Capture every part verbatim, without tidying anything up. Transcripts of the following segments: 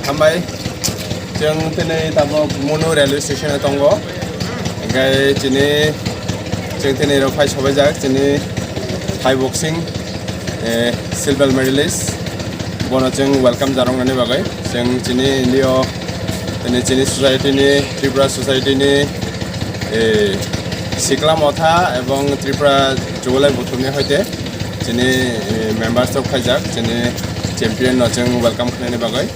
Hambai, chwng tini tabuk Munu railway station o tongo. Hingkai chini, chwng tini rok phai sobaijak chini Thai boxing, eh, silver medalist. Bono chwng welcome jaroknani bagwi. Chwng chini India, tini chini society ni, Tripura society ni, eh, Sikla Motha ebong Tripura Jugalai Buthumni hoite chini, eh, members rok phaijak, chini champion no chwng welcome khlainani bagwi.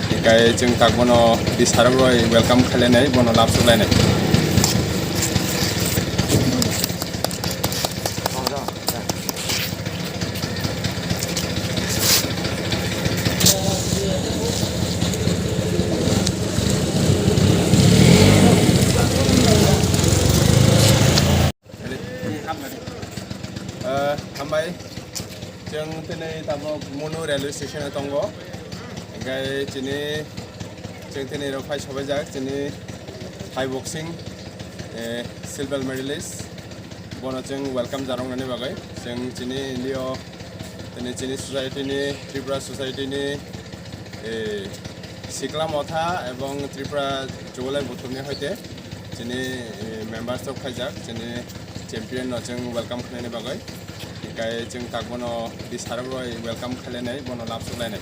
Hingkai chwng tak bono bisarok roi welcome khlainai, bono lab suklainai. Eh, hambai, chwng tini tabuk Munu railway station o tongo. Hingkai chini, chwng tini rok phai sobaijak chini Thai boxing, eh, silver medalist. Bono chwng welcome jaroknani bagwi. Chwng chini India, tini chini society ni, Tripura society ni, eh, Sikla Motha ebong Tripura Jugalai Buthumni hoite chini, eh, members rok phaijak, chini champion no chwng welcome khlainani bagwi. Hingkai chwng tak bono bisarok roi welcome khlainai, bono lab suklainai.